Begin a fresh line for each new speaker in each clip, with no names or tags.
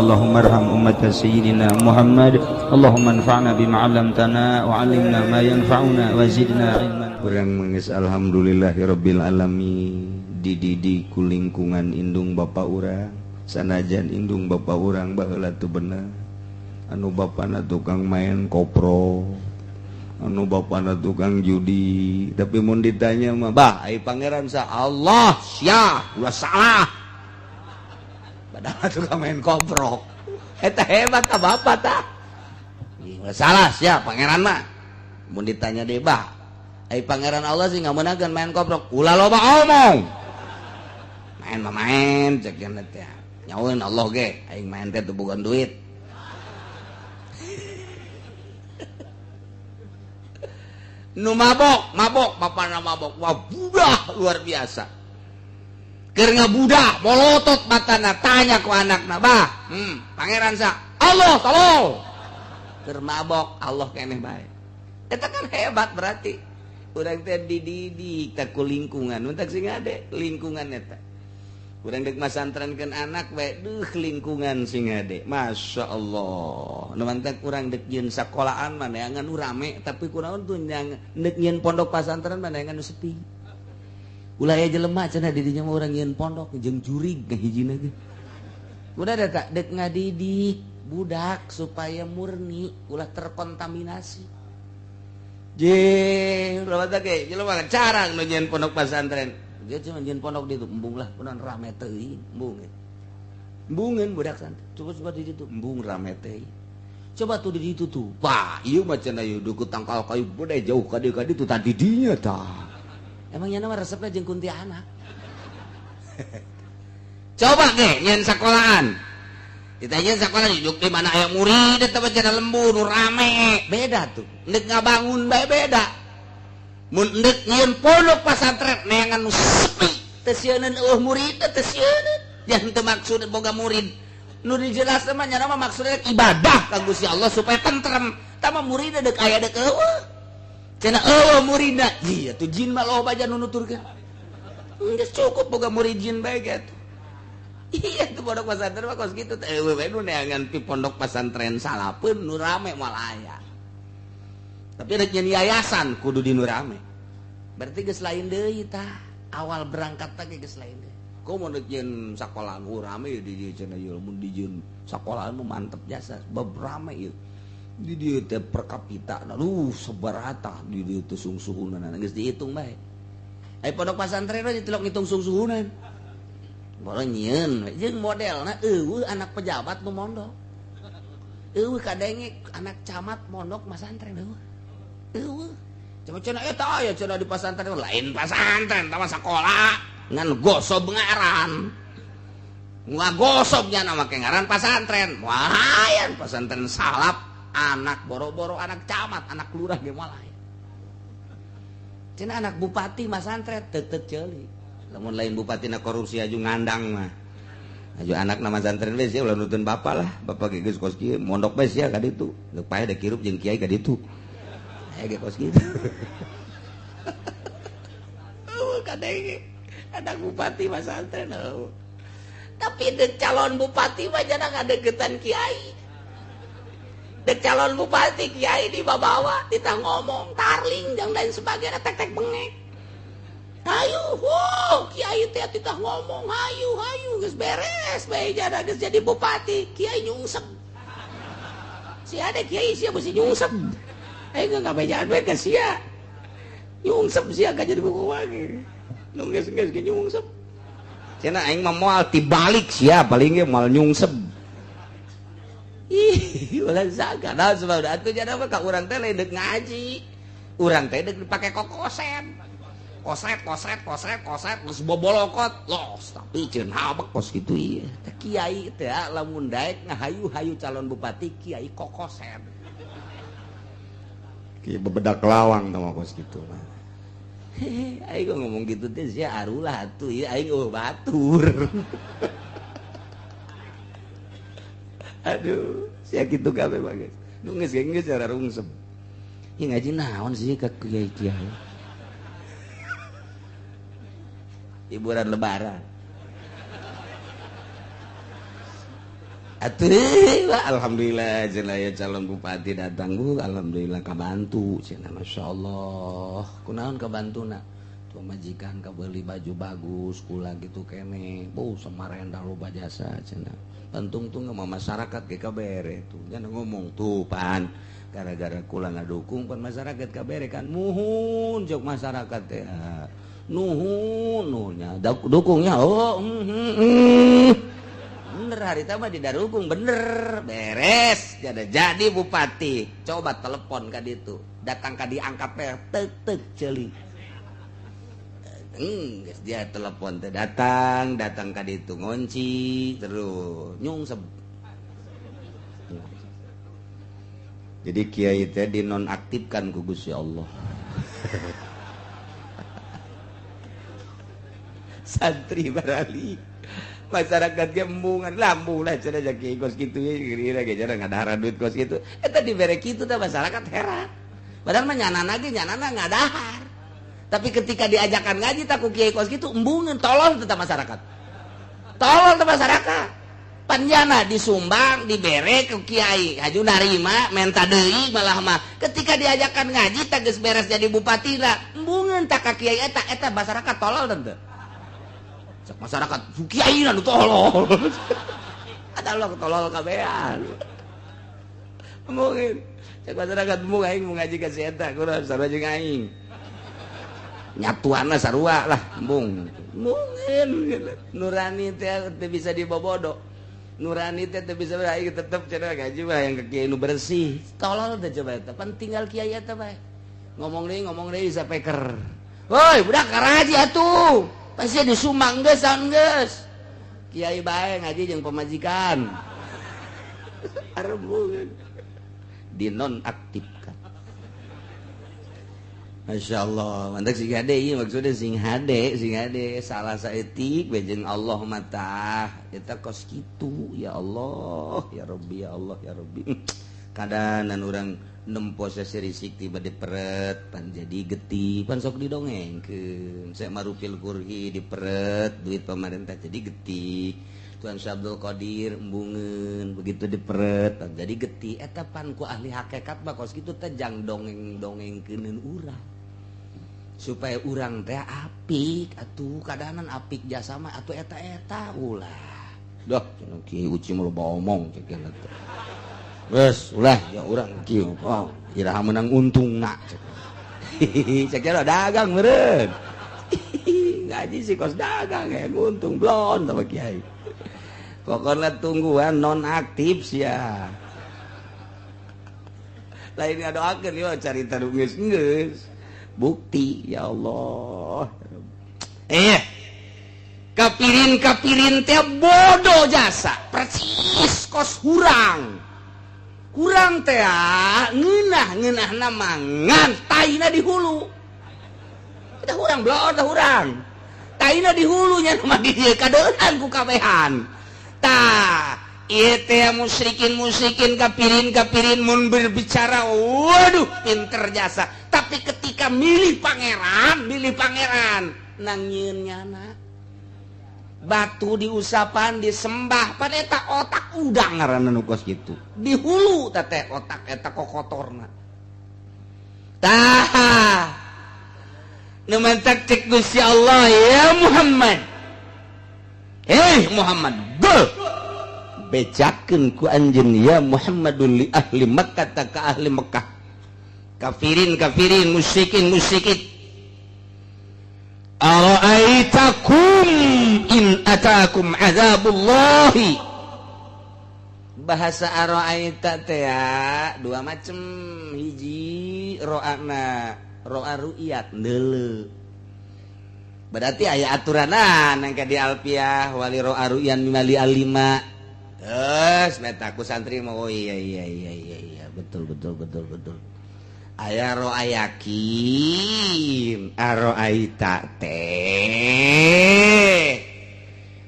Allahumma arham ummata sayyidina Muhammad. Allahumma anfa'na bima 'allamtana wa 'allimna ma yanfa'una wa zidna ilman. Urang mangis alhamdulillahirabbil alamin. Dididik ku lingkungan indung bapa urang. Sanajan indung bapa urang baheula teu bener. Anu bapana tukang main kopro, anu bapana tukang judi, tapi mun ditanya mah bah ai pangeran sa Allah sia ulah salah. Padahal tukang main koprok. Eta hebat ta bapak ta. Ulah salah sia pangeran mah. Mun ditanya deh bah ai pangeran Allah sih ngamenangkeun main koprok, ulah loba omong. Main mah main cek teh. Nyaweun Allah ge aing main teh teu boga duit. Nu mabok, mabok, bapana mabok. Wah, budah luar biasa. Keur ngabudah, molotot matana, tanya ku anakna, "Bah, pangeran sa? Allah, tolong." Keur mabok, Allah keneh bae. Eta kan hebat berarti. Urang teh dididik teh ku lingkungan, mun tak sing ade lingkungan eta. Urang dek masantrenkeun anak bae, duh lingkungan sing ade. Masya Allah. Nu mantak urang dek nyieun sakolaan mah neangan nu rame, tapi kunaon tuh yang dek nyieun pondok pasantren mah neangan nu sepi. Ulah aya jelema cenah di dinya mah urang nyieun pondok jeung jurig ngahijina ge. Udah ada tak dek ngadidik budak supaya murni, ulah terkontaminasi. Je, ulah mantak ge jelema carang nu nyieun pondok pasantren. Dia cuma nyieun pondok di itu, embung lah, kunaon rame teuing, embung. Embungeun budak santri. Coba-coba di ditu, embung rame teuing. Coba tuh di ditu tuh. Wah, ieu mah cenah ieu deukeut tangkal kayu gede jauh ka dieu ka ditu tadi dinya tah. Emang nya mah resepna jeung kuntilanak. Coba ge nyieun sekolahan. Ditanya sekolah duduk di mana aya murid eta mah cenah lembur nu rame. Beda tuh. Endek ngabangun bae beda. Mun endek nyieun pondok pasantren neangan nu sepi, teu sieuneun eueuh murid teu sieuneun. Yang teu maksud boga murid. Nu dijelaskeun mah nya mah maksudna ibadah ka Gusti Allah supaya tentrem. Tah mah murid deuk aya deuk eueuh. Cenah eueuh muridna. Ieu tuh jin mah loba aja nu nuturkeun. Geus cukup boga murid jin bae ge atuh. Iya tuh pondok pesantren mah kos kitu teh eueuh we nu neangan pi pondok pesantren salapeun nu rame moal aya. Tapi rek nyeun yayasan kudu di nu rame. Berarti geus lain deui tah. Awal berangkat teh geus lain deui. Komo rek nyeun sakolahan rame di dieu cenah ieu mun di jieun sakolahan mah mantep jasa bab rame ieu. Di dieu teh per kapita aduh sebarata di dieu teh sungsuhunan geus dihitung bae. Ai pondok pesantren mah tilok ngitung sungsuhunan. Boleh nyieun jeung modelna eueuh anak pejabat nu mondok. Eueuh kadenge anak camat mondok masantren eueuh. Eueuh. Coba cenah eta aya cenah di pasantren lain pasantren tah sakola ngan gosob ngaran. Ngagosob nya make ngaran pasantren. Wah, pasantren salap anak boro-boro anak camat, anak lurah ge moal aya. Cenah anak bupati masantren teu ceuli. Lamun lain bupatina korupsi aju ngandang mah. Aju anak nama santren we sia ulah nutun bapak lah. Bapak ge geus kos kieu mondok bae sia ka ditu. Geus paeh da kirup jeung kiai ka ditu. Aya ge kos kitu. Eueuh kadenge anak bupati mah santren eueuh. Tapi deuk calon bupati mah jangan ngadeukeutan kiai. Deuk calon bupati kiai dibawa ditah ngomong tarling dan lain sebagainya tek-tek bengek. Hayu, wow, kiai teh titah ngomong, hayu, hayu, geus beres, bae jada geus jadi bupati, kiai nyungsep. Si ada kiai sia mesti nyungsep. Aing geus ngabejaan we ka sia. Nyungsep sia ka jadi bupati. Nu geus geus ge nyungsep. Cenah aing mah moal tibalik sia paling ge moal nyungsep. Ih, ulah saga naon sebab atuh jada mah ka urang teh lain deuk ngaji. Urang teh deuk dipake kokosen. Kosret, kosret, kosret, kosret, geus bobolokot. Los, tapi ceun habek kos kitu ieu. Teh kiai teh lamun daek ngahayu-hayu calon bupati kiai kokosen. Kiai bebedak lawang tah mah kos kitu mah. Hehe, aing ngomong gitu teh sia arulah atuh ieu aing eueuh batur. Aduh, sia kitu kabeh mah geus. Nu geus geus cara rungsep. Ieu ngaji naon sih ka kiai-kiai? Hiburan lebaran. Atuh alhamdulillah cenah aya calon bupati datang bu, alhamdulillah kabantu cenah, masyaallah. Kunaon kabantuna? Tuh majikan kabeli baju bagus kula gitu kene. Bu Samarinda loba jasa cenah. Pentung tuh mah masyarakat ge kabere tuh. Jangan ngomong tuh pan gara-gara kula ngadukung pan masyarakat kabere kan muhun jok masyarakat teh. Nuhun nuhunnya dukungnya oh bener harita mah didarukung bener beres jadi bupati. Coba telepon ka ditu, datang ka diangkat teh tek tek ceuli. Geus dia telepon teh datang datang ka ditu ngonci terus nyungsep. Jadi kiai teh dinonaktifkan ku Gusti Allah. Santri barali masyarakat gembungan lambung lah cenah kiai kos kitu ye ge cenah ngadahar duit kos kitu eta dibere kitu teh masyarakat heran. Padahal mah nyanana ge nyanana ngadahar. Tapi ketika diajakan ngaji tak ku kiai kos kitu embungeun tolol tetap masyarakat. Tolol teh masyarakat. Panjana disumbang dibere ku kiai haju narima menta deui malah mah ketika diajakan ngaji tah geus beres jadi bupati lah embungeun tak ka kiai eta eta masyarakat tolol teh. Cek masyarakat kiai nu tolol. Ada lo tolol kabehan. Mungkin cek masyarakat mung aing mau ngaji ka si eta kurang sarua jeung aing. Nyatuanna sarua lah embung. Mungkin nurani teh teu bisa dibobodo. Nurani teh teu bisa aing tetep cenah ngaji mah yang ke kiai nu bersih. Tolol teh coba eta pan tinggal kiai eta bae. Ngomong deui sapeker. Woi budak karaji atuh. Pasti disumbang geus saun geus. Kiai bae ngaji jeung pamajikan. Arembungan. Dinonaktifkan. Masya Allah, mantap sing hade ieu maksudnya sing hade salah saeutik we jeung Allah mah eta kos kitu ya Allah, ya Rabbi, ya Allah, ya Rabbi. Kadanan urang nempo sesi risik tiba diperet pan jadi getih pan sok didongengkeun saya marupil kurhi diperet duit pemerintah jadi getih Tuan Syekh Abdul Qadir embungeun begitu diperet pan jadi getih eta pan ku ahli hakikat mah kos kitu teh jang dongeng-dongengkeuneun urang supaya urang teh apik atuh kadanan apik jasa mah atuh eta-eta ulah dah cenah kieu uci mah loba omong cek teh. Wes ulah ya urang kieu oh iraha menang untungna cek. Cek dagang meureun. Ngaji sih kos dagang ya untung blon sama kiai. Pokoknya tungguan nonaktif sia. Lain ngadoakeun ieu carita nu geus-geus. Bukti ya Allah. Kapirin-kapirin teh bodoh jasa persis kos hurang. Kurang teh ngeunah-ngeunahna mangan taina di hulu. Kita hurang blor teh hurang. Taina di hulunya mah di dieu kadeuleuhan ku kabehan. Tah, ieu teh musyrikin-musyrikin kapirin-kapirin mun berbicara waduh pinter jasa. Tapi ketika milih pangeran nang nyieun nyana. Batu diusapan disembah pan eta otak udang ngaranna nu kos kitu di hulu teh otak eta kokotorna tah nu mantak cek Gusti Allah ya Muhammad Muhammad go bejakeun ku anjeun ya Muhammadul li ahli Makkah ta ka ahli Makkah kafirin kafirin musyrikin musyrikin Ara'aitakum in atakum azabullahi. Bahasa ara'aita teh dua macem. Hiji ro'ana ro'a ru'yat neuleu. Berarti aya aturanan engke di alfiah wali ro'a ru'yan mimali alima. Terus meta ku santri mah oh iya iya iya iya iya betul betul betul betul. Aya ro'a yakin ara'aita teh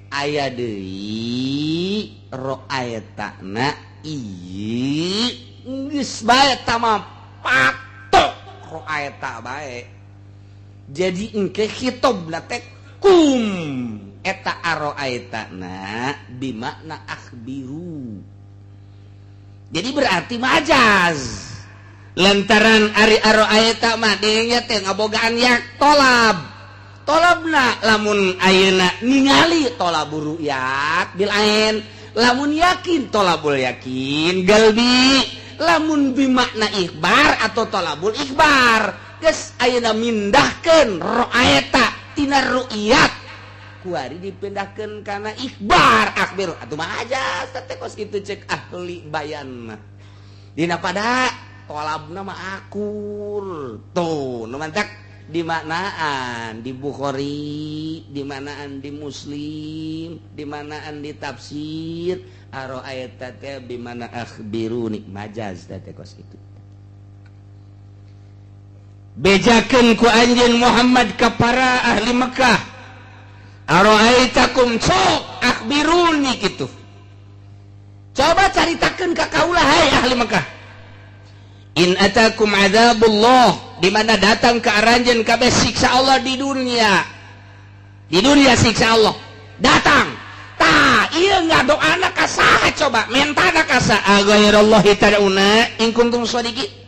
aya deui ra'aita na ieu geus bae ta mah patok ra'aita bae jadi engke khitobna teh kum eta ara'aita na bimakna akhbiru Jadi berarti majaz, lantaran ari aroaita mah dirinya teh ngabogaan yak tolab tolabna. Lamun ayeuna ningali, tolabul ru'yat bil ain. Lamun yakin, tolabul yakin galbi. Lamun bimakna ikhbar atau tolabul ikhbar, geus ayeuna mindahkeun roaeta tina ru'yat, kuari dipindahkeun kana ikhbar, akhbir atuh majaz teh kos kitu cek ahli bayan mah. Dina pada tolabna mah akur tuh, nu mantak dimaknaan di Bukhari, dimanaan di Muslim, dimanaan di tafsir, aroaita teh bimana akhbiruni, majaz teh kos kitu. Bejakeun ku anjeun Muhammad ka para ahli Mekah, aroaitakum, sok akhbiruni gitu, coba caritakeun ka kaula, hai ahli Mekah, in atakum adzabullah, di mana datang ke aranjeun kabeh siksa Allah di dunia. Di dunia siksa Allah datang, tah ieu ngadoana ka saha? Coba mentana ka saha? Aghairallahi tad'una in kuntum shadiqin.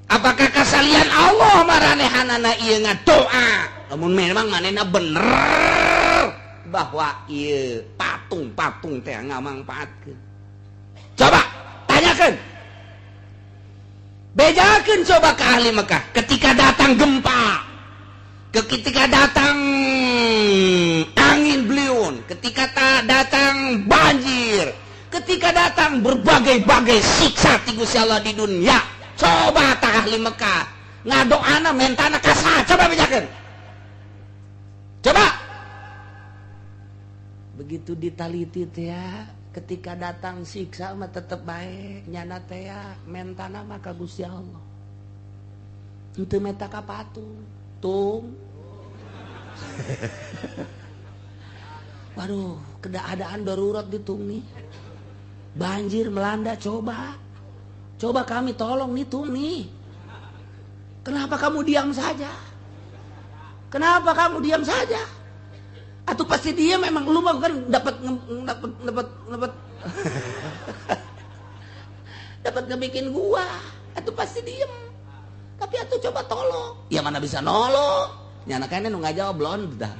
Apakah kasalian Allah maranehanana ieu ngadoa, lamun memang manehna bener bahwa ieu patung-patung teh ngamangpaatkeun? Coba tanyakan, bejakeun coba ke ahli Mekah, ketika datang gempa, ketika datang angin beliung, ketika datang banjir, ketika datang berbagai-bagai siksa ti Gusti Allah di dunia, coba tah ahli Mekah ngadoana mentana ka saha? Coba bejakeun, coba. Begitu ditaliti teh ya, ketika datang siksa mah tetep baik nyana teh ya, mentana mah ka Gusti Allah, henteu menta ka patung tung. Waduh, keadaan darurat ditung nih, banjir melanda, coba coba kami tolong nih tung nih. Kenapa kamu diam saja? Kenapa kamu diam saja? Atau pasti dia memang lu mah kan dapat dapat dapat dapat dapat ngebikin gua atau pasti diem. Tapi atuh coba tolong ya, mana bisa nolong nyana kayaknya nu ngajawab belum dah.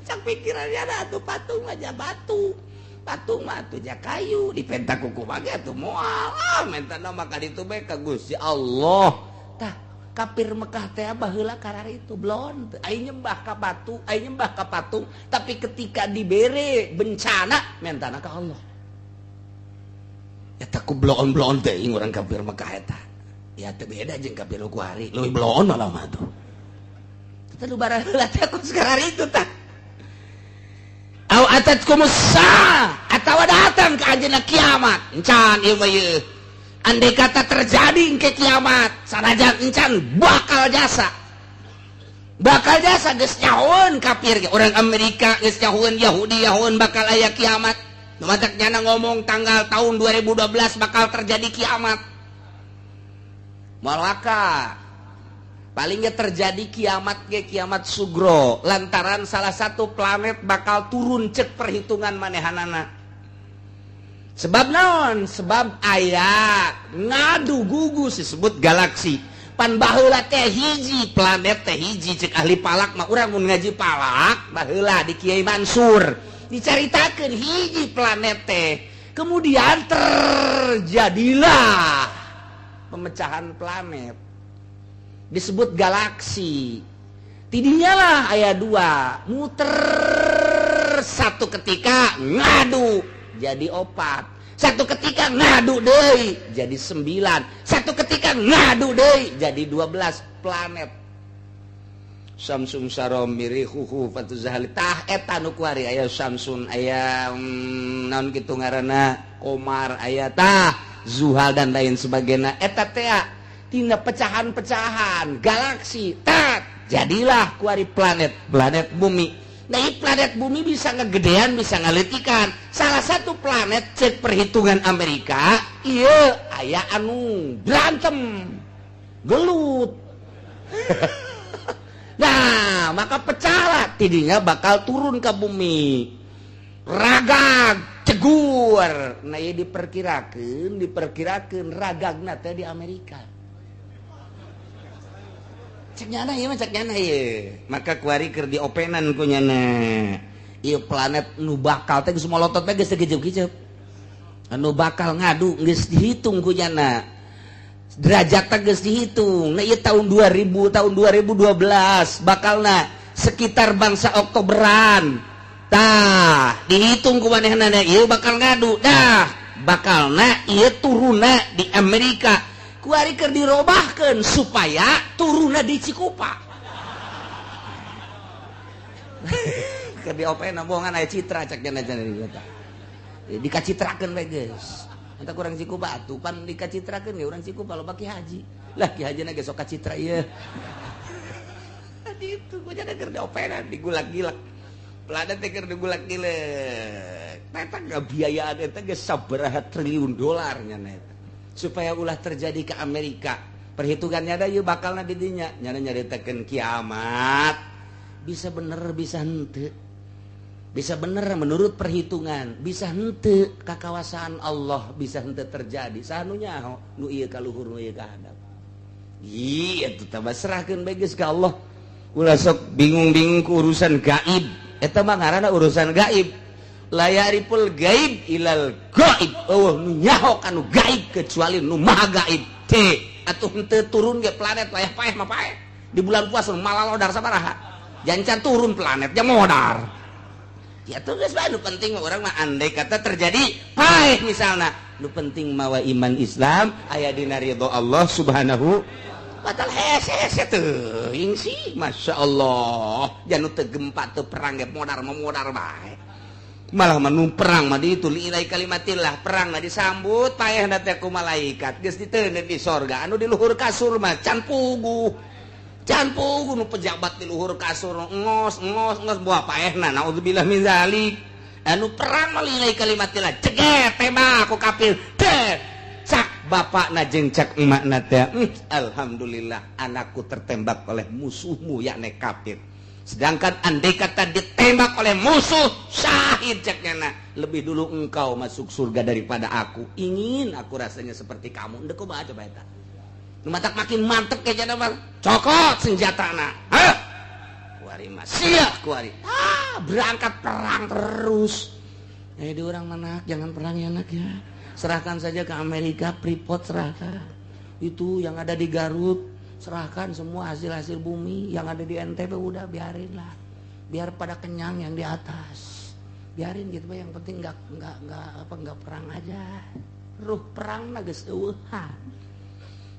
Cak pikirannya ada atuh patung aja batu, patung mah atuh ja kayu dipenta kuku bage atuh moal. Ah, minta nama ka ditu bae ka Gusti Allah. Tah, kafir Mekah teh baheula karar itu blon, ai nyembah ka batu, ai nyembah ka patung, tapi ketika dibere bencana mentana ka Allah. Eta ku bloon-bloon teh urang kafir Mekah eta ya, teu beda jeung kafir ku hari, leuwih bloon malah mah tuh. Teh lu baheula teh ku sekarang itu tah. Au atatkumus atawa datang ke anjeunna kiamat. Encan ieu mah ieu, andai kata terjadi ke kiamat, sanajan encan bakal jasa, bakal jasa. Geus nyahoeun kafir ge, orang Amerika geus nyahoeun, Yahudi nyahoeun bakal aya kiamat. Nu matak nyana ngomong tanggal tahun 2012 bakal terjadi kiamat. Malaka palingnya terjadi kiamat ge kiamat sugro, lantaran salah satu planet bakal turun cek perhitungan manehanana. Sebab naon? Sebab aya ngadu gugus disebut galaksi. Pan baheula teh hiji planet teh hiji cek ahli falak mah. Urang mun ngaji falak baheula di Kiai Mansur dicaritakeun hiji planet teh, kemudian terjadilah pemecahan planet disebut galaksi. Tidinya lah aya dua muter, satu ketika ngadu jadi opat, satu ketika ngadu deui jadi sembilan, satu ketika ngadu deui jadi 12 planet. Samsung sarom mirihuhu fatuzahali. Tah, eta nu kuari aya Samsun, aya naon kitu ngaranna, Komar aya, tah Zuhal dan lain sebagainya. Eta teh tina pecahan-pecahan galaksi tak jadilah kuari planet, planet bumi. Nah, planet bumi bisa ngegedean, bisa ngaleutikan. Salah satu planet cek perhitungan Amerika iya aya anu berantem gelut. Nah, maka pecahlah, tidinya bakal turun ke bumi. Ragag cegur. Nah, ieu diperkirakan ragagna teh di Amerika. Cek nyana ieu mah, cek nyana ieu. Maka kuari keur diopenan ku nyana. Ieu planet nu bakal teh geus molotot teh, geus teu kijep-kijep. Anu bakal ngadu geus dihitung ku nyana. Derajat teh geus dihitung. Nah, ieu tahun 2000, tahun 2012 bakalna sekitar bangsa Oktoberan. Tah, dihitung ku manehna ieu bakal ngadu. Dah, bakalna ieu turunna di Amerika. Kuari keur dirobahkeun supaya turunna di Cikupa. Keur diopenan bohongan aya citra cek cenah cenah eta. Dikacitrakeun we geus. Entah kurang Cikupa atuh pan dikacitrakeun ge urang Cikupa loba ki haji. Lah, ki haji na ge sok kacitra ieu. Itu gua jadi keur diopenan digulak-gilak. Planet teh keur digulak-gilek. Eta ngabiayaan eta geus sabaraha triliun dolar nya eta. Supaya ulah terjadi ke Amerika. Perhitungannya ada ieu bakalna di dinya. Nyana nyaritakeun kiamat. Bisa bener, bisa henteu. Bisa bener menurut perhitungan, bisa henteu kakawasaan Allah, bisa henteu terjadi. Saha nu nyaho nu ieu ka luhur, nu ieu ka handap. Iya, tuh tambah serahkeun bae geus ka Allah. Ulah sok bingung-bingung ku urusan gaib. Eta mah ngaranna urusan gaib. La ya'riful gaib ilal gaib. Euweuh nu nyaho kanu gaib kecuali nu maha gaib. Teh, atuh henteu turun ge planet wayah paeh mah paeh. Di bulan puasa malalodar sabaraha. Jancan turun planet nya modar. Ya tuh geus bae, nu penting mah urang mah andai kata terjadi paeh misalna, nu penting mawa iman Islam aya dina ridho Allah Subhanahu wa ta'ala. Hese hese teuing sih, Masya Allah, janu teu gempa teu perang ge modar mah modar bae. Malah mah perang mah di itu li'ilai kalimatillah, perang mah disambut paehna teh ku malaikat, geus diteundeun di sorga. Anu di luhur kasur mah can puguh, can puguh. Nu pejabat di luhur kasur ngos ngos ngos buah paehna, naudzubillah min zalik. Anu perang mah li'ilai kalimatillah, ceget tembak ku kafir teh, cak bapakna jeung cak emakna teh, alhamdulillah anakku tertembak oleh musuhmu, yakni kafir. Sedangkan andai kata ditembak oleh musuh syahid, ceknya lebih dulu engkau masuk surga daripada aku. Ingin aku rasanya seperti kamu. Ndek kumaha coba eta? Nu matak makin mantep kayaknya mah. Cokot senjatana. Hah? Kuari mah sia kuari. Ah, berangkat perang terus. Eh, di orang mana jangan perang ya, Nak, ya. Serahkan saja ke Amerika, Freeport serahkan. Itu yang ada di Garut, serahkan semua hasil-hasil bumi yang ada di NTB, udah biarin lah. Biar pada kenyang yang di atas. Biarin gitu, yang penting nggak apa, nggak perang aja. Ruh perang na geus eueuhan.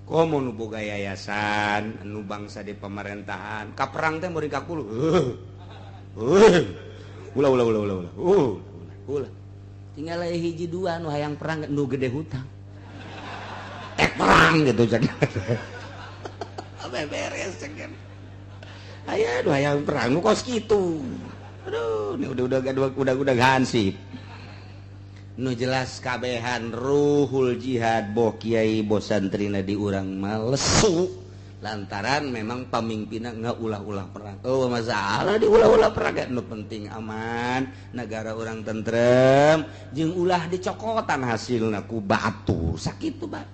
Komo nu boga yayasan, nu bangsa di pemerintahan, ka perang teh murid kakulu. Ulah, ulah, ulah, ulah, ulah. Ulah. Tinggal aya hiji dua nu hayang perang, nu gede hutang. Tek perang gitu cek. Beres cek. Aya nu hayang perang nu kos kitu. Aduh, ini udah hansip. Nu jelas kabehan ruhul jihad, boh kiai boh santrina di urang mah lesu lantaran memang pemimpinna nggak ulah-ulah perang. Oh, masalah di ulah-ulah perang, nu penting aman, negara urang tentrem, jeung ulah dicokotan hasilna ku batur. Sakitu ba.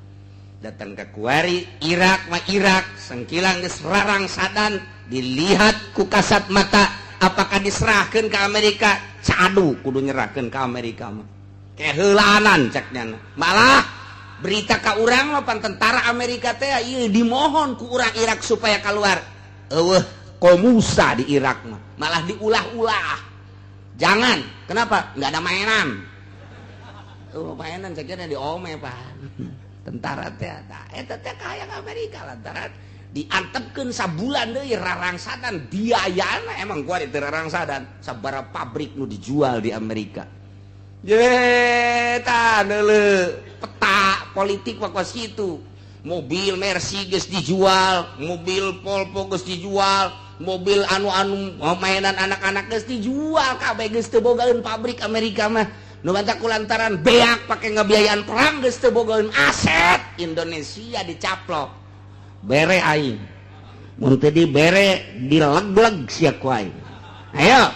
Datang ke kuari Irak mah, Irak sengkilang geus rarangsadan dilihat ku kasat mata, apakah diserahkan ke Amerika? Cadu kudu nyerahkan ke Amerika mah keheulanan ceknya. Malah berita ka urang mah pan tentara Amerika teh ieu dimohon ku urang Irak supaya keluar. Eueuh komusa di Irak mah, malah diulah-ulah, jangan. Kenapa? Nggak ada mainan. Oh, mainan ceknya di ome pan tentara teh. Tah, eta teh kaya Amerika lantaran diantepkeun sabulan deui rarangsadan biayana. Emang gua di rarangsadan sabaraha pabrik nu dijual di Amerika. Ye, tah peta politik mah kos kitu. Mobil Mercy geus dijual, mobil Volvo geus dijual, mobil anu-anu mainan anak-anak geus dijual kabeh, geus teu bogaeun pabrik Amerika mah. Nu matak kulantaran beak pake ngabiayaan perang, geus teu bogaeun aset Indonesia dicaplok. Bere aing. Mun teu dibere dileg-leg sia ku aing. Ayo.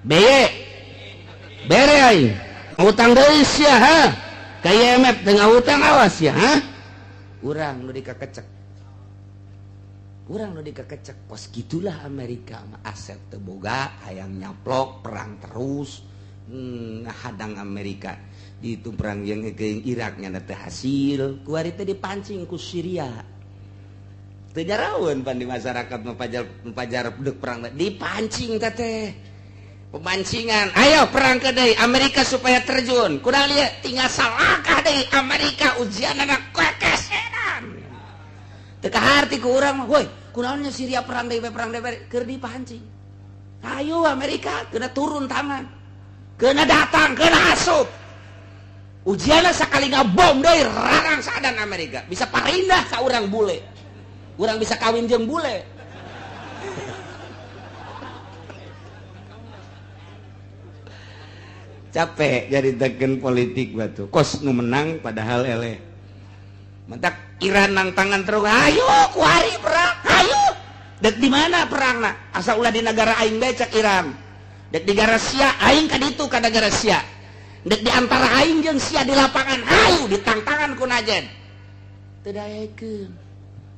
Beye. Bere aing. Utang deui sia ha. Ka IMF teu ngahutang awas ya ha. Urang nu dikakecek. Urang nu dikakecek kos gitulah Amerika mah aset teu boga hayang nyaplok perang terus ngahadang Amerika di itu perang yang ke Irak nya teh hasil kuari teh dipancing ku Syria teu jaraweun pan di masyarakat mapajar deuk perang dipancing teh pemancingan ayo perang ke deui Amerika supaya terjun kurang lihat tinggal salakah deui Amerika ujian anak kekesenan teu kaharti ku urang mah woi kunaonnya Syria perang deui keur dipancing ayo Amerika kena turun tangan kena datang kena asup ujianna sakali ngabom deui rarang sadan Amerika bisa parindah ka urang bule urang bisa kawin jeung bule capek jadi teken politik batu kos nu menang padahal eleh mentak Iran nang tangan terus ayo kuari perang ayo dek di mana perangna asa ulah di negara aing bae cek Iran dek di negara Sia aing ka ditu ka negara Sia dek di antara aing jeung Sia di lapangan ayo ditangtangan ku najen teu daekeun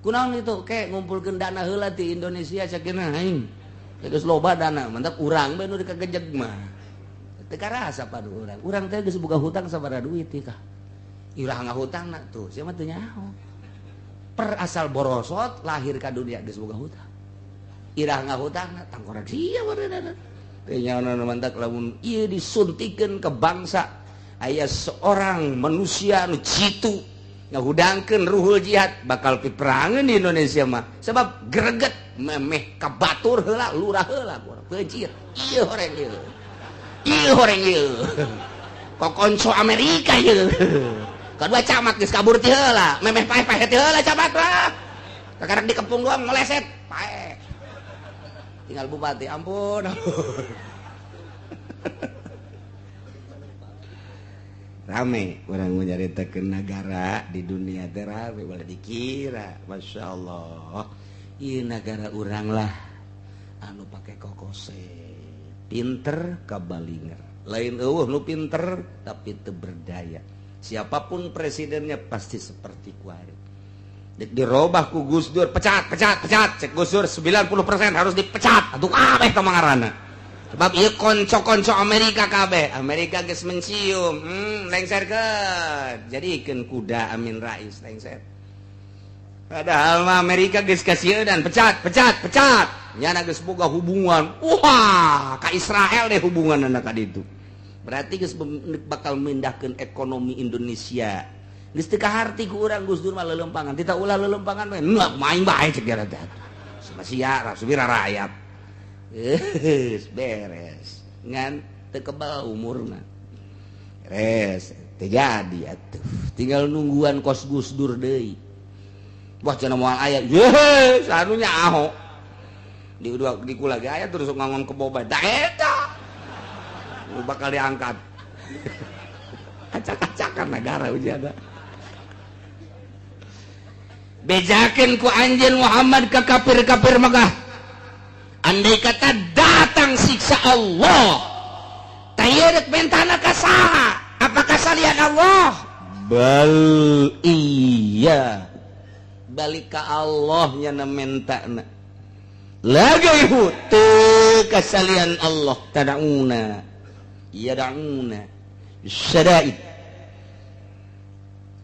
kunaon itu ke ngumpulkeun dana heula ti Indonesia sakeuna aing geus loba dana mantap urang bae nu dikagejeg mah teu karasa padu urang urang teh geus boga hutang sabaraha duit teh kah irah ngahutangna tuh sia mah teu nyaho per asal borosot lahir ka dunia geus boga hutang irah ngahutangna tangkorak sia bareunana teu nyaho mantak lamun ieu disuntikeun ke bangsa aya seorang manusia nu jitu ngahudangkeun ruhul jihad bakal piperangeun di Indonesia mah sebab greget memeh ka batur heula lurah heula beucir ieu horeng ieu ieu horeng ieu kokonco Amerika ieu kedua camat geus kabur ti heula memeh paeh-paeh ti heula camat lah kakarek dikepung doang meleset paeh tinggal bupati ampun ampun rame urang nyaritakeun nagara di dunia teh rame boleh dikira Masya Allah ieu nagara urang lah anu pake kokose pinter kabalinger lain eueuh nu pinter tapi teu berdaya siapapun presidennya pasti seperti kuari dirobah ku Gus Dur pecat pecat pecat cek Gus Dur 90% harus dipecat atuh kabeh teh mangarana sebab ieu konco-konco Amerika kabeh Amerika geus mencium lengserkeun jadikeun kuda Amin Rais lengser padahal mah Amerika geus kasieun pecat pecat pecat nyana geus boga hubungan wah ka Israel deh hubungan anak ka ditu berarti geus bakal mindahkeun ekonomi Indonesia geus teu kaharti ku urang Gus Dur mah leuleumpangan tita ulah leuleumpangan we main bae cek dia teh sia subira rakyat geus beres ngan teu kebal umurna beres teu jadi atuh tinggal nungguan kos Gus Dur deui wah cenah moal aya ye sanunya Ahok di di kula ge aya terus ngangon kebo bae da eta bakal diangkat acak-acakan negara ujian bejakeun ku anjeun Muhammad ke kafir-kafir Mekah andai kata datang siksa Allah tayeureuk mentana ka saha apakah salian Allah bal iya balik ka Allah nya mentana lagi teu kasalian Allah tadauna yadauna syadaid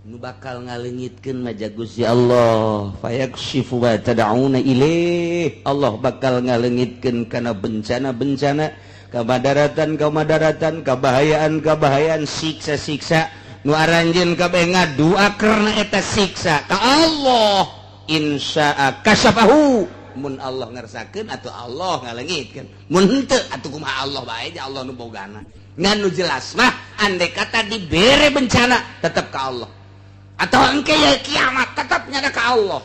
nu bakal ngalengitkeun maja Gusti Allah fayakshifu ma tad'una ilaih Allah bakal ngalengitkeun kana bencana-bencana kamadaratan-kamadaratan kabahayaan-kabahayaan siksa-siksa nu aranjeun kabeh ngadua karena eta siksa ka Allah insya'a kasyafahu mun Allah ngersakeun atau Allah ngalengitkeun mun henteu atuh kumaha Allah bae ja Allah nu bogana ngan nu jelas mah andai kata dibere bencana tetap ka Allah atau engke ya kiamat tetap nyada ka Allah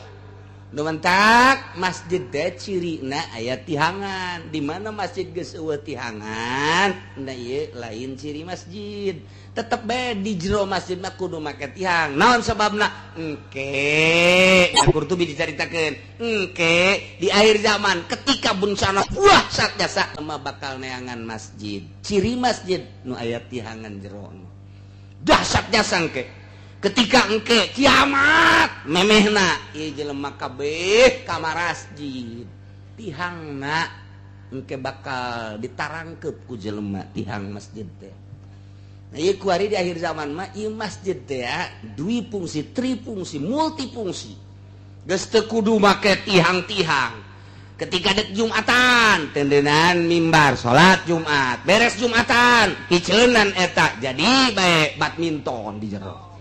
Nu mentak masjid teh cirina aya tihangan. Di mana masjid geus euweuh tihangan, nah ieu lain ciri masjid. Tetep bae di jero masjid mah kudu make tihang. Naon sebabna? Engke Qurtubi dicaritakeun. Engke di akhir zaman ketika bencana wah sat jasa mah bakal neangan masjid. Ciri masjid nu aya tihangan jero. Dahsyat jasa engke. Ketika engke kiamat memehna ieu jelema kabeh ka masjid. Tihangna engke bakal ditarangkep ku jelema tihang masjid teh. Nah, ieu kuari di akhir zaman mah ieu masjid teh ya, dui fungsi, trifungsi, multifungsi. Geus teu kudu make tihang-tihang. Ketika dek Jumatan, tendenan mimbar salat Jumat, beres Jumatan, hiceunan eta jadi bae badminton di jero.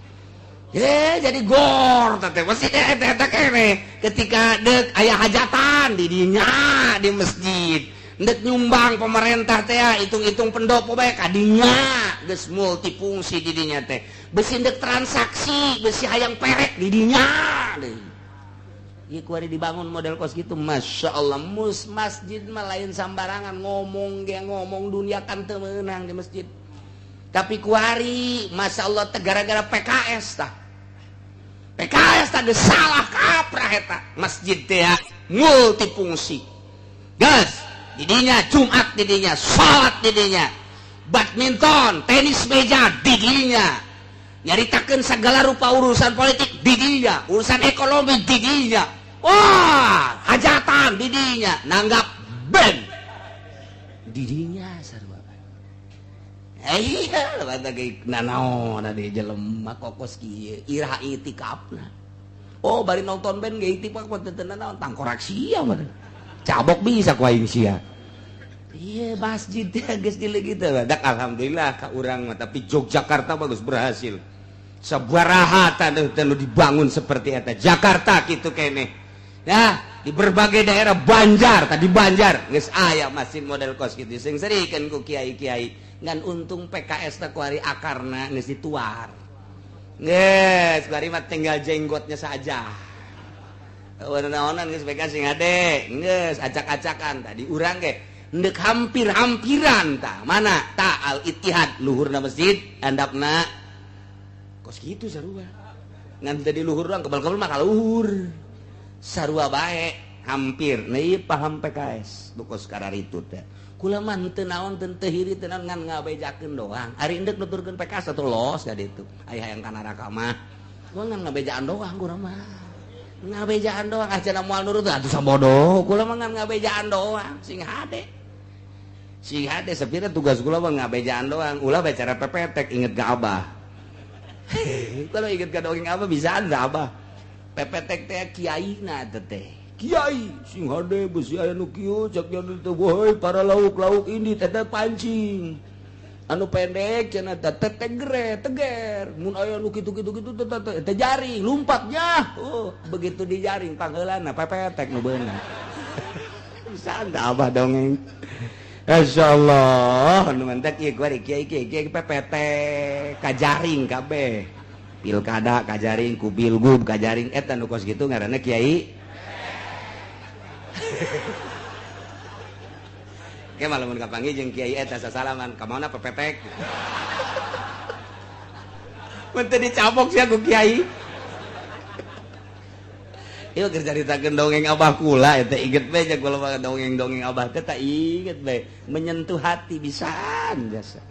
Ye, jadi gor teh masjid eta eta kene. Ketika dek aya hajatan di dinya di masjid. Ndek nyumbang pemerintah teh hitung-hitung pendopo bae kadinya geus multifungsi di dinya teh. Besi ndek transaksi, besi hayang perek di dinya deui. Ieu kuari dibangun model kos gitu, Masya Allah. Mus masjid mah lain sambarangan ngomong ge ngomong dunia kan teu meunang di masjid. Tapi kuari Masya Allah teh gara-gara PKS tah. PKS tah geus salah kaprah eta. Masjid teh multifungsi. Geus didinya Jumat didinya, salat didinya, badminton, tenis meja didinya, nyaritakeun segala rupa urusan politik didinya, urusan ekonomi didinya, wah hajatan didinya, nanggap band didinya sarua. Iya, nanaon di jelema kokos kieu iraha itikafna. Oh, bari nonton band ge itikaf mah teu nanaon tangkorak sia mah. Cabok bisa ku aing sia. Iya, masjid teh geus dileugit teh. Dak alhamdulillah ka urang mah, tapi Yogyakarta bagus berhasil. Sabaraha teh nu dibangun seperti eta. Jakarta kitu keneh. Nah, di berbagai daerah Banjar, tadi Banjar geus aya masjid model kos kitu sing serikeun ku kiai-kiai. Ngan untung PKS teh kuari akarna geus dituar. Geus kuari mah tinggal jenggotnya saja. Naonan geus PKS sing hade, geus acak-acakan tadi urang ge ndek hampir-hampiran tah. Mana? Ta Al Ittihad luhurna masjid, handapna kos kitu sarua. Ngan teu di luhur doang, kebal-kebal mah ka luhur. Sarua bae hampir. Nah ieu paham PKS nu kos kararitu teh. Kula mah henteu naon teu hiri teu naon ngan ngabejakeun doang. Ari endek nuturkeun PKS atuh los ka ditu. Aya hayang ka neraka mah. Gua ngan ngabejaan doang kula mah. Ngabejaan doang ah cenah moal nurut atuh sabodoh. Kula mah ngan ngabejaan doang sing hade. Sing hade sepira tugas kula mah ngabejaan doang. Ulah bicara pepetek inget ka abah. Kalau inget ka dongeng abah bisa anda abah. Pepetek teh kiaina teh. Kiai sing hade besi aya nu kieu cak teh woi para lauk-lauk ini teh pancing. Anu pendek cenah teh tegre teger. Mun aya nu kitu-kitu kitu teh teh jaring lumpatnya. Oh, begitu dijaring pangheulana pepetek nu beunang. Bisa anda abah dongeng. Insyaallah nu mantak ieu kuari kiai kiai kiai pepetek kajaring kabeh. Pilkada kajaring ku pilgub kajaring eta nu kos kitu ngaranna kiai. Oke malah mun kapanggih jeung kiai eta sasalaman ka mana pepetek. Mun teu dicabok sia ku kiai. Ieu keur caritakeun dongeng abah kula eta inget bae jeung kula mah dongeng-dongeng abah teh tak inget bae menyentuh hati pisan jasa.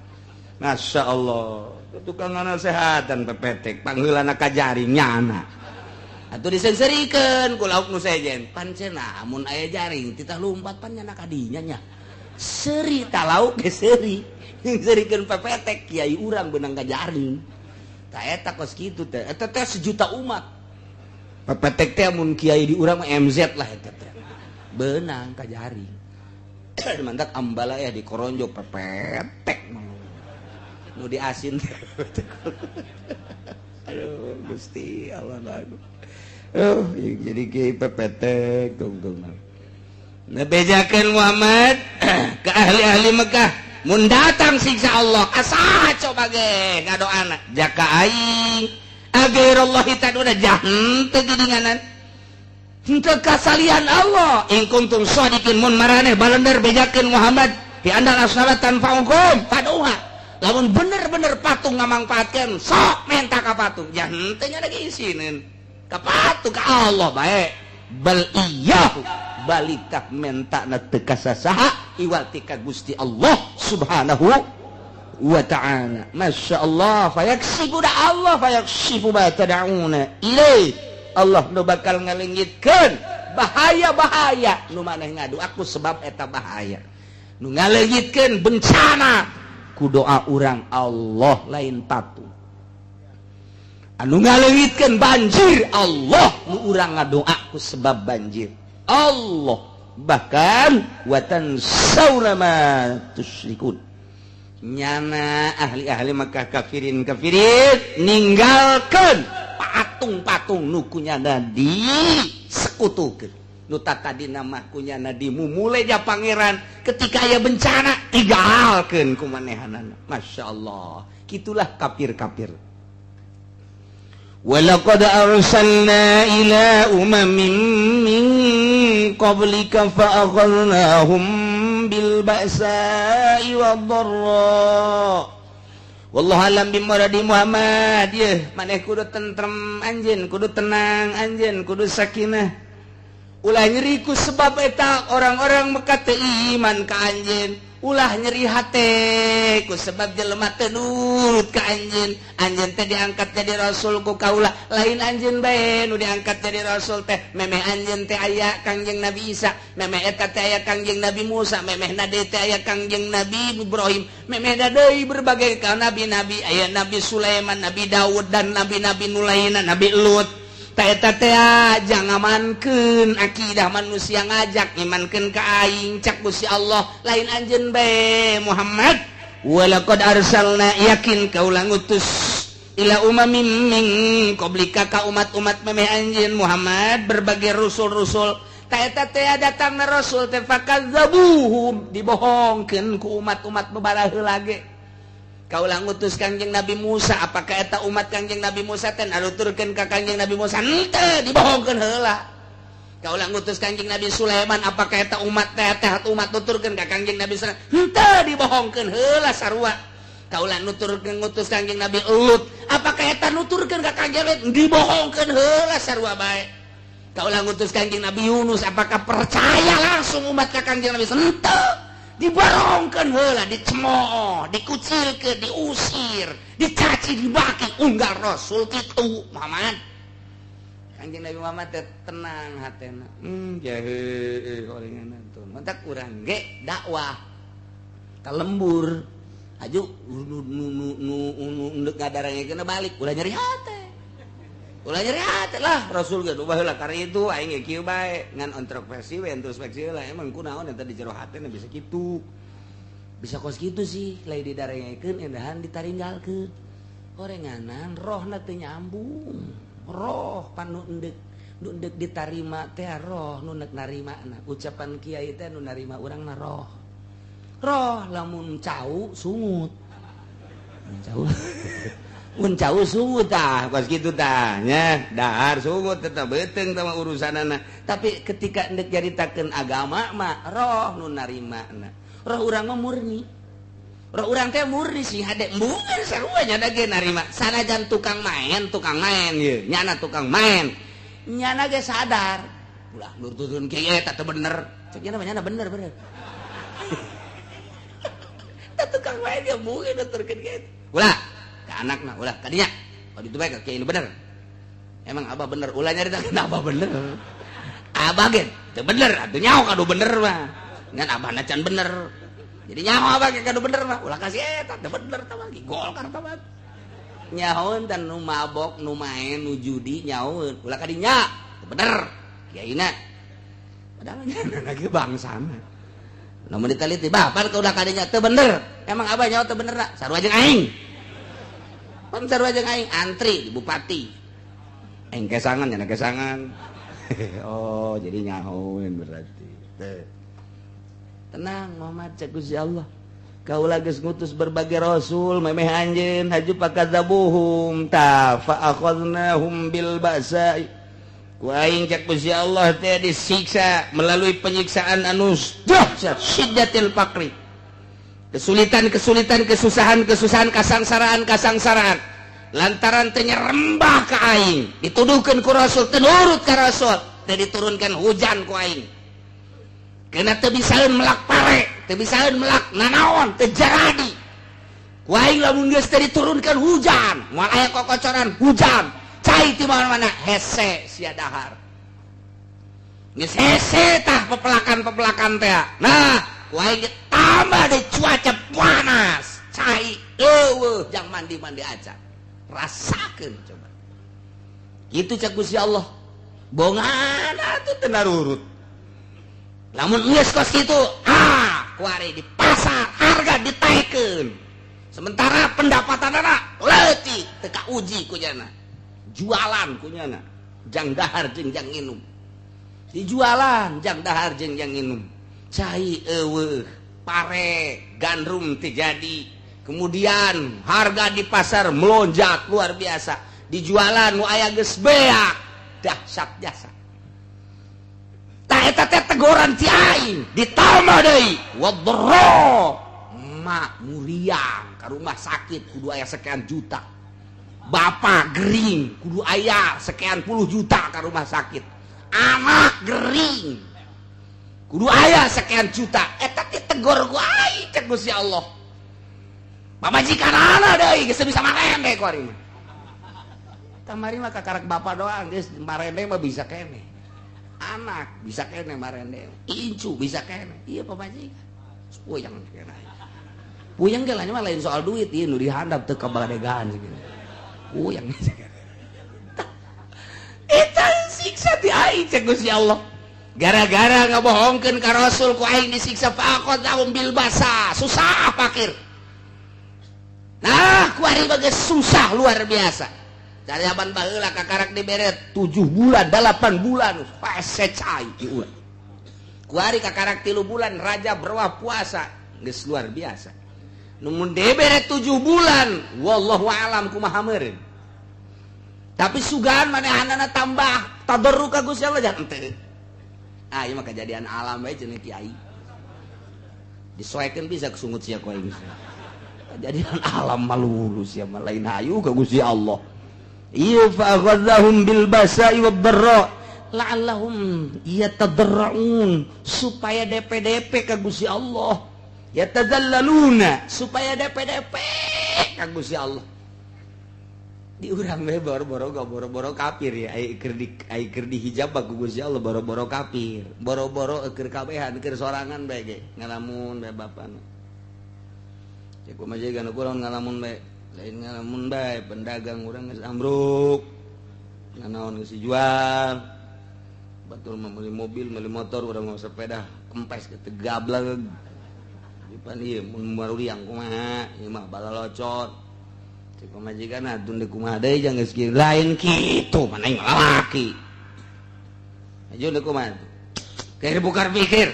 Masya Allah tukang nasehatan pepetek pangheulana kajaring nyana. Atuh diseungseurikeun ku lauk nu sejen pan cenah mun aya jaring titah lumpat pan nyana kadinya nya. Seuri ta lauk ge seuri. Seurikeun pepetek kiai urang beunang ka jaring. Ta eta kos kitu teh eta teh sejuta umat. Pepetek teh mun kiai di urang mah MZ lah eta teh. Beunang ka jaring. Mantak ambala ya di koronjo pepetek nu diasin. Aduh Gusti Allah lagu. Oh, jadi kiai pepetek tungtung. Nah, bejakeun Muhammad ke ahli-ahli Mekah mun datang siksa Allah asa coba ge ngadoana jaka aing agairullahi taduna jahenteu geuninganan. Henteu kasalian Allah. In kuntum shadiqin, mun maraneh balender bejakeun Muhammad bi annal asnama tanfa'ukum fad'uha, lamun bener-bener patung ngamangpaatkeun, sok menta ka patung. Ya henteu nya lagi isineun ka patung, ka Allah bae. Bal iyyahu, balik tak menta na teu ka sasaha iwal ti ka Gusti Allah Subhanahu wa Ta'ala. Masya Allah, fayaksifu da Allah, fayaksifu ma tad'una ilaih, Allah nu bakal ngalengitkeun bahaya-bahaya nu maneh ngadu aku sebab eta bahaya. Nu ngalengitkeun bencana ku doa urang Allah, lain patung. Anu ngalengitkeun banjir Allah, nu urang ngadoa ku sebab banjir Allah. Bahkan watansawna ma tusyrikun, nyana ahli-ahli Makkah, kafirin kafirin, ninggalkan patung-patung nu kunyana di sekutukeun, nu tadi nama kunyana di mumule ja pangeran. Ketika aya bencana tinggalkeun ku manehanana. Masya Allah, gitulah kafir-kafir. Walaqad arsalna ila umamin min qablika fa akhadnahum bil ba'sa'i wad dharra. Wallahu alam bimuradi. Muhammad ye, maneh kudu tentrem anjeun, kudu tenang anjeun, kudu sakinah, ulah nyeri ku sebab eta orang-orang Mekah teu iman ka anjeun, ulah nyeri hate ku sebab jelema teu nurut ka anjeun. Anjeun teh diangkat jadi rasul ku kaula, lain anjeun bae nu diangkat jadi rasul teh. Memeh anjeun teh aya Kangjeng Nabi Isa, memeh eta teh aya Kangjeng Nabi Musa, memeh deui teh aya Kangjeng Nabi Ibrahim, memeh deui berbagai ka nabi-nabi, aya Nabi Sulaiman, Nabi Daud, dan nabi-nabi nu lainna, Nabi Lut. Eta teh jangamankeun akidah manusia ngajak imankeun ka aing, cak Gusti Allah, lain anjeun bae, Muhammad. Walaqad arsalna, yakin kaula ngutus, ila umamin min qablika, ka umat-umat memeh anjeun Muhammad, berbagai rasul-rasul. Ta eta teh datangna rasul teh fakadzabuhum, dibohongkeun ku umat-umat babaraheula ge. Kaula ngutus Kangjeng Nabi Musa, apakah eta umat Kangjeng Nabi Musa teh naruturkeun ka Kangjeng Nabi Musa? Henteu, dibohongkeun heula. Kaula ngutus Kangjeng Nabi Sulaiman, apakah eta umat teh teh umat nuturkeun ka Kangjeng Nabi Sulaiman? Henteu, dibohongkeun heula sarua. Kaula nuturkeun, ngutus Kangjeng Nabi Lut, apakah eta nuturkeun ka Kangjeng Lut? Dibohongkeun heula sarua bae. Kaula ngutus Kangjeng Nabi Yunus, apakah percaya langsung umat ka Kangjeng Nabi? Henteu, diborongkan heula, dicemooh, dikucilkeun, diusir, dicaci, dibaki unggal rasul kitu. Muhammad, Kanjeng Nabi Muhammad teh tenang hatena. Jahe orengan tuh mantak urang ge dakwah ka lembur aju nu nu nu nu nu nu ngadarangekeun balik, ulah nyeri hate, ulah nyeri hate lah. Rasul ge baheula kari itu, aing ge kieu bae, ngan introspeksi we, introspeksi lah, emang kunaon eta di jero hatena bisa kitu, bisa kos kitu sih. Lain didarengekeun endahan ditaringgalkeun, orenganan rohna teu nyambung. Roh pan nu endek, nu endek ditarima teh roh nu nek narima. Nah, ucapan kiai teh nu narima urang na roh. Roh lamun cau sungut, cau, mun cau sungut, tah kos kitu tah nya, dahar sungut tetep beuteung tah mah urusanana. Tapi ketika endek nyaritakeun agama mah roh nu narima na. Roh urang mah murni, roh urang teh murni sih, hade embungan sarua nya ge narima. Sanajan tukang main, tukang main ye nyana, tukang main nyana ge sadar ulah nurutkeun kiai eta teu bener, cek nya nyana bener bener. Tah tukang main ge mungkin nuturkeun kieu ulah ka anakna, ulah kadinya, oh itu bae ka kiai nu bener, emang abah bener, ulah nyaritakeun abah bener, abah ge teu bener atuh, nyaho kadu bener mah, ngan abah can bener, jadi nyaho abah ge kadu bener mah, ulah kasih eta teu bener tah lagi Golkar tah nyahoeun dan nu mabok, nu main, nu judi nyahoeun, ulah kadinya teu bener kiaina, padahal nyana lagi bangsana. Lamun diteliti, bapak udah kadinya teu bener, emang abah nyaho teu bener, sarua jeung aing pan, sarua jeung aing antri di bupati, aing kesangan nyana kesangan. Oh, jadi nyahoeun berarti. Teu. Tenang Muhammad, cek Gusti Allah, kaula geus ngutus berbagai rasul memeh anjeun, haju fakadzabuhum ta fa akhadnahum bil ba'sa'i. Ku aing cek Gusti Allah teh disiksa melalui penyiksaan anu dahsyat, syiddatil faqri. Kesulitan-kesulitan, kesusahan-kesusahan, kasangsaraan-kasangsaraan lantaran teu nyerembah ka aing, dituduhkeun ku Rasul, teu nurut ka Rasul, teh diturunkan hujan ku aing. Kena teu bisaeun melak pare, teu bisaeun melak nanaon, teu jaradi. Ku aing lamun geus teu diturunkan hujan, moal aya kokocoran hujan, cai ti mana-mana hese sia dahar. Geus hese tah pepelakan-pepelakan teh. Nah, ku aing tambah di cuaca panas, cai eueuh jang mandi-mandi aja. Rasakeun coba. Kitu cek Gusti Allah. Bongana tuh teu narurut. Lamun geus kos kitu, ah, kuari di pasar harga ditaikeun. Sementara pendapatanana leutik, teu kauji ku nyana. Jualan ku nyana, jang dahar jeung jang nginum. Dijualan jang dahar jeung jang nginum. Cai eueuh, pare gandrum teu jadi. Kemudian harga di pasar melonjak luar biasa. Dijualan nu aya geus beak, dahsyat jasa. Tah eta teh teguran ti aing, ditambah deui wadra mak muriang ka rumah sakit kudu aya sekian juta. Bapak gering kudu aya sekian puluh juta ka rumah sakit. Anak gering kudu aya sekian juta. Eta ditegor ku aing cek Gusti Allah. Pamajikan anak deui geus bisa marende ku ari mah. Kamari mah kakarak bapak doang geus marende mah bisa kene. Anak bisa kene marende, incu bisa kene. Iya pamajikan. Puyeng kene. Puyeng ge mah lain soal duit ieu nu dihandap teu kabadegan gitu. Puyeng. Eta siksa ti aing cek Gusti Allah. Gara-gara ngabohongkeun ka Rasul ku aing disiksa faqadahum bil basa, susah fakir. Nah, ku ari bagus susah luar biasa. Dari zaman baheula kakarak dibere 7 bulan, 8 bulan hese cai di urang. Ku ari kakarak 3 bulan raja berwah puasa geus luar biasa. Nu mun dibere 7 bulan, wallahu alam kumaha meureun. Tapi sugan manehanana tambah tadarru ka Gusti Allah jangan teu. Ah, ieu mah kejadian alam bae cenah kiai. Disoekeun bisa kesungut sia ku aing. Kejadian alam malu sia mah lain hayu ka Gusti Allah. Iya fa akhadhahum bil basa'i wad dharra la'allahum yatadarra'un, supaya DPDP ka Gusti Allah, yatadzallaluna supaya DPDP ka Gusti Allah. Di urang we boro-boro boro-boro kafir ya, ai keur di ai keur dihijab ku Gusti Allah boro-boro kafir, boro-boro keur kabehan keur sorangan bae ge ngalamun bae bapana. Cek kumaha jiga nu kurang ngalamun bae, lain ngalamun bae pedagang urang geus ambruk. Nanaon geus dijual. Batur mah meuli mobil, meuli motor, urang mau sepeda kempes ke gablek. Dipan ieu mun maruriang kumaha, ieu mah balalocot. Cek pamajikan atuh deuk kumaha deui jang geus kieu. Lain kitu, mana aing lalaki. Aju deuk kumaha. Keur bukar pikir.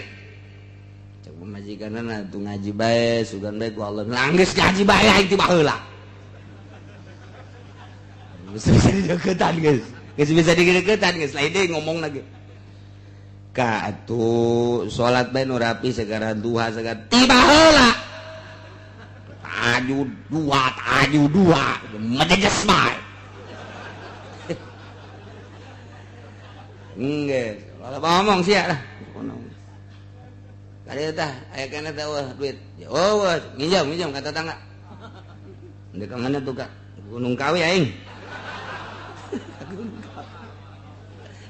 Cek pamajikanna atuh ngaji bae, sugan bae ku Allah. Geus ngaji bae aing ti baheula. Geus bisa dideketan geus. Geus bisa dideketan geus, lain deui ngomong lagi. Ka atuh salat bae nu rapi segara duha segara ti baheula. Tahajud dua, mejeges bae. Enggeus, kalau ngomong sia lah. Kali tah aya keneh teh eueuh duit. Ya eueuh, nginjam nginjam ka tetangga. Ndek ka mana tuh Kak? Gunung Kawi aing. Gunung Kawi.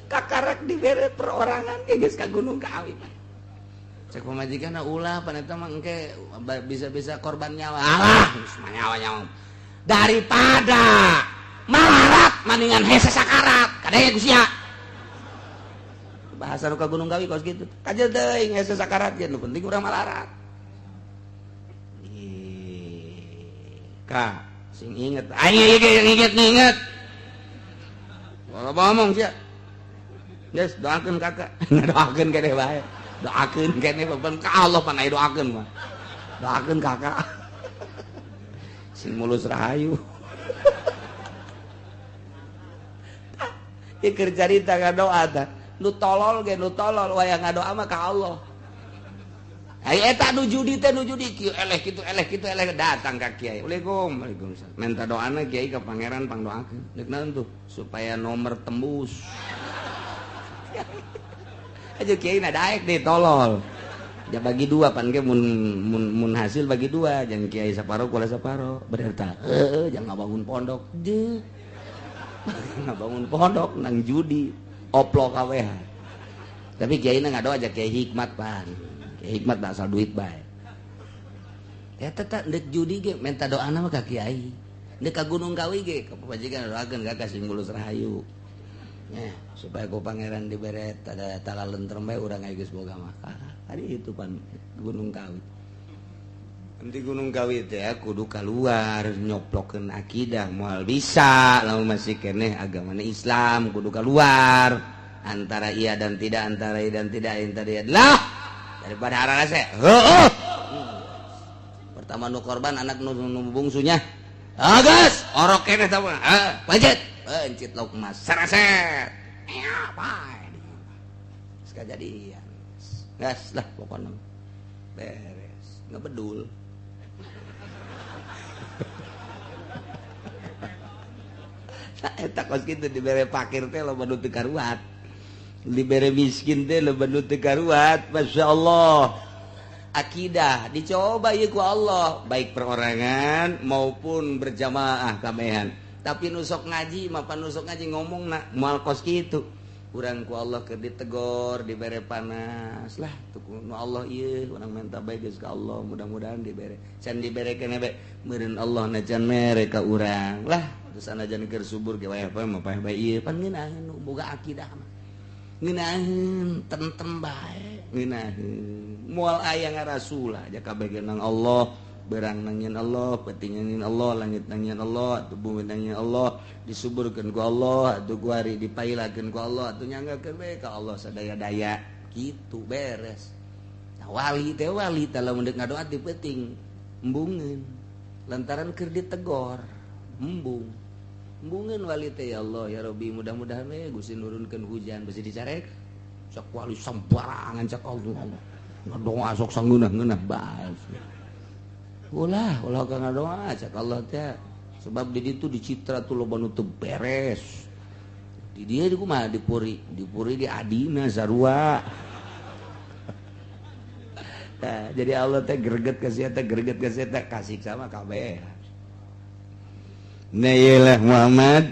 Kakarak dibere perorangan ge geus ka Gunung Kawi. Cek pamajikan ulah pan eta mah engke bisa-bisa korban nyawa. Alah, geus mah nyawa-nyawa. Daripada malarat mendingan hese sakarat. Kadenge ku sia. Bahasa nu ka Gunung Kawi kos kitu. Kajeun teuing hese sakarat ge nu penting urang malarat. Ka, sing inget. Aing inget inget inget. Kalau ngomong sia. Geus doakeun kakak. Doakeun keneh bae. Doakeun keneh beban ka Allah pan aya doakeun mah. Doakeun kakak. Sing mulus rahayu. Ieu keur carita ngadoa tah. Nu tolol ge nu tolol wayah ngadoa mah ka Allah. Ai eta nu judi teh nu judi kieu eleh kitu eleh kitu eleh datang ka kiai. Waalaikum, waalaikumsalam. Minta doana kiai ka pangeran pangdoakeun. Deuk naon tuh? Supaya nomor tembus. Aja kiai na daek deh tolol. Ya bagi dua pan ge mun mun mun hasil bagi dua, jangan kiai saparo kula saparo. Berarti heueuh jangan ngabangun pondok. Deuh. Ngabangun pondok nang judi oplo kawehan. Tapi kiai na ngadoa aja kiai hikmat pan. Kiai hikmat asal duit bae. Eta teh deuk judi ge minta doana mah ka kiai. Deuk ka Gunung Kawi ge ka pamajikan doakeun ka kasing bulus rahayu. Ya, supaya ku pangeran dibere tada talalentrem bae urang aya geus boga mah. Tadi itu pan Gunung Kawi. Nanti Gunung Kawi teh kudu keluar nyoplokeun akidah moal bisa lamun masih keneh agamana Islam kudu keluar antara iya dan tidak antara iya dan tidak antara iya lah daripada arah saya heueuh. Pertama nu korban anak nu bungsunya. Agas orok keneh tah mah. Wajet. Pencit lauk emas seraset. Ya bae. Geus kajadian. Gas lah pokoknya beres ngebedul. Nah, eta kos kitu dibere pakir teh loba nu teu karuat, dibere miskin teh loba nu teu karuat. Masya Allah, akidah dicoba ieu ku Allah baik perorangan maupun berjamaah kabehan. Tapi nusok ngaji mah pan nusok ngaji ngomongna moal kos kitu. Urang ku Allah keur ditegor dibere panas lah tuh nu Allah ieu urang minta bae geus ka Allah mudah-mudahan dibere can dibere keneh bae meureun Allah na can mere ka urang lah terus sanajan keur subur ge wae mah paeh bae ieu pan ngeunaheun nu boga akidah mah ngeunaheun tentem bae ngeunaheun moal aya ngarasulah ja kabeh nang Allah berang nangin Allah, penting nangin Allah, langit nangin Allah, tubuh nangin Allah, disuburkan ku Allah, atuh guari dipailakeun ku Allah, atuh nyanggakeun we ka Allah sadaya-daya, kitu beres. Nah, wali teh wali teh lamun deuk ngadoa ti peuting embungeun. Lantaran keur ditegor, embung. Embungeun wali teh ya Allah ya Rabbi mudah-mudahan we Gusti nurunkeun hujan besi dicarek. Sok wali sembarangan cak Allah. Ngadoa sok sangeunah-ngeunah bae. Ulah, ulah ka ngadoa cak Allah teh. Sebab di ditu dicitra tuh loba nu teu beres. Di dieu kumaha dipuri, dipuri di adina sarua. Nah, jadi Allah teh greget ka sia teh, greget ka sia teh, kasih sama kabeh. Nah ieu Muhammad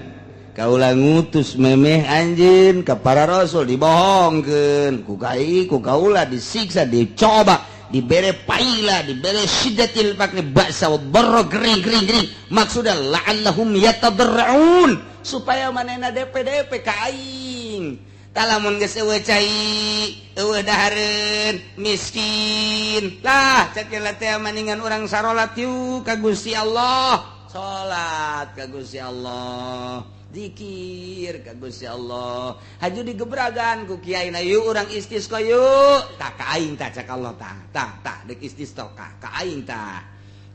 kaula ngutus memeh anjeun ka para rasul dibohongkeun ku kai ku kaula disiksa dicoba dibere paila dibere syiddatil faqri ba'sa wa dharra gering gering gering maksudna la'allahum yatadarra'un supaya manehna DP-DP ka aing talamun geus eueuh cai eueuh dahareun miskin lah cek teh maningan urang sarolat yuk ka Gusti Allah salat ka Gusti Allah zikir ka Gusti Allah haju digebragan ku kiai na yuk urang istisqa yuk tah ka aing tah cak Allah tah tah tah deuk istisqa ka aing tah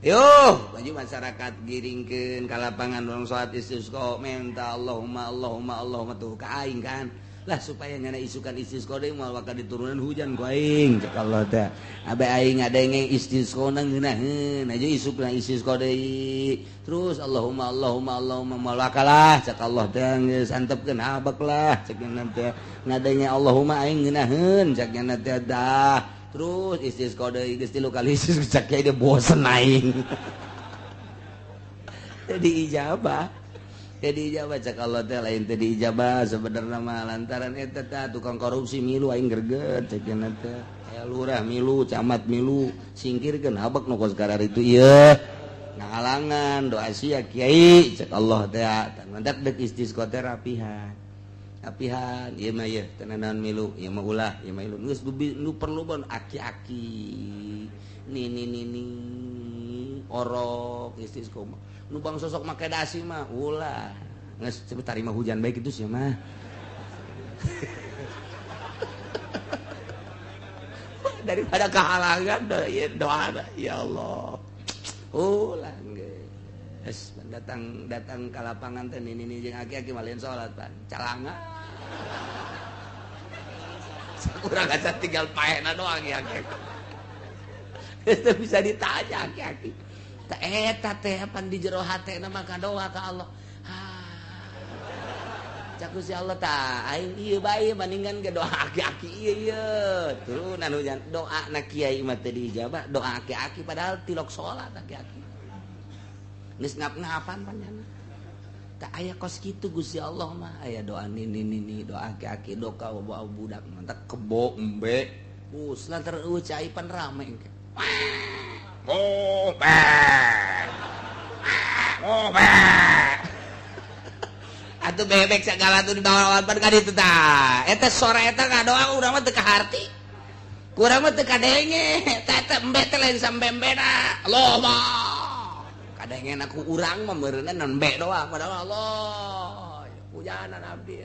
yuk baju masyarakat giringkeun ka lapangan urang salat istisqa minta Allahumma Allahumma Allahumma tuh ka aing kan lah supaya nyana isukan istisqa deui moal bakal diturunan hujan ku aing cak Allah teh abe aing ngadenge istisqa na ngeunaheun aja isukna istisqa deui terus Allahumma Allahumma Allahumma moal bakalah cak Allah teh geus antepkeun habek lah cak nya teh ngadenge Allahumma aing ngeunaheun cak nya teh dah terus istisqa deui geus 3 kali istisqa cak kiai dia bosen aing jadi ijabah. Jadi ijabah cak Allah teh lain teh diijabah sebenarnya mah lantaran eta teh tukang korupsi milu aing greget cek nya teh aya lurah milu camat milu singkirkeun habek nu kos karar itu ieu ngahalangan doa sia kiai cek Allah teh mantak deuk istisqa teh rapihan rapihan ieu mah ieu teh naon milu ieu mah ulah ieu mah ilu geus nu perlu bon aki-aki nini nini orok istisqa mah nu bang sosok make dasi mah ulah geus cepet tarima hujan baik itu sih mah daripada kehalangan doa ya Allah ulah geus Geus datang datang ka lapangan teh nini jeung aki-aki malian salat pan. Calanga. Kurang aja tinggal paehna doang ya aki. Itu bisa ditanya aki-aki. Tah eta teh pan di jero hatena mah doa ka Allah. Cak si Allah ta aing ieu bae bandingan ke doa aki-aki ieu ieu. Turunan hujan doa na kiai mah teu diijabah, doa aki-aki padahal tilok salat aki-aki. Geus ngap-ngapan panjana. Tak aya kos kitu Gusti Allah mah aya doa nini nini doa aki-aki doa bawa budak mantak kebo embe. Us lantar eueuh cai pan rame engke. Oh, be. Oh, be. Atuh bebek segala tuh dibawa pan ka ditu tah. Eta sore eta ngadoa urang mah teu kaharti. Kurang mah teu kadenge. Eta eta embe teh lain sambembena. Allah mah. Kadenge aku urang mah meureunna nembe doang padahal Allah. Hujanan abdi.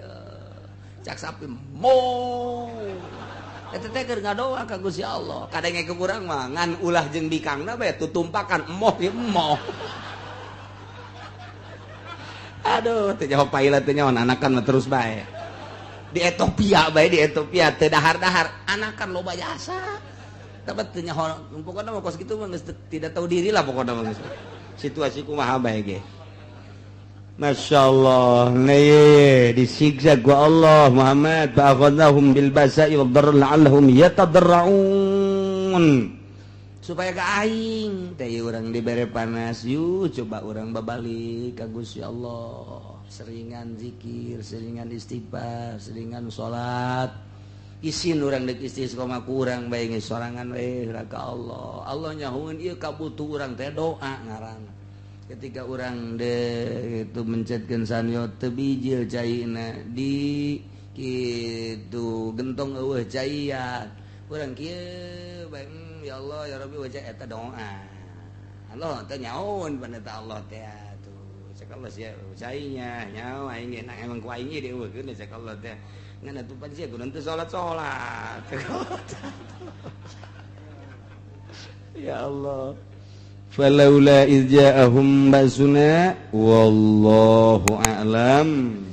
Cak sapi mo. Eta teh keur ngadoa ka Gusti Allah. Kadenge ku urang mah ngan ulah jeung bikangna bae tutumpakan emoh ieu emoh. Aduh, teu jawab paila teu nyawan anakan mah terus bae. Di Ethiopia bae di Ethiopia teu dahar-dahar, anakan loba jasa. Tapi teu nyaho, pokona mah kos kitu mah geus tidak tahu diri lah pokona mah geus. Situasi kumaha bae ge. Masya Allah, nih disiksa ku Allah Muhammad fa akhadnahum bil basa'i wad dharra la'allahum yatadarra'un. Supaya ke aing teh urang dibere panas yuk coba urang babalik ka Gusti Allah, seringan zikir, seringan istighfar, seringan salat. Isin urang deuk istiqomah kurang bae geus sorangan we ka Allah. Allah nyahueun ieu kabutuh urang teh doa ngaranna. Ketika urang de itu mencetkeun sanyo teu bijil caina di kitu gentong eueuh caian. Urang kieu bae ya Allah ya Rabbi wajah eta doa. Allah teh nyaun paneta Allah teh atuh. Cek Allah sia cainya nyawa aing ge emang ku aing ge dieuweuhkeun cek Allah teh. Ngan atuh pan sia kudu teu salat-salat. Ya Allah. Falaula iz ja'ahum ba'suna wallahu a'lam.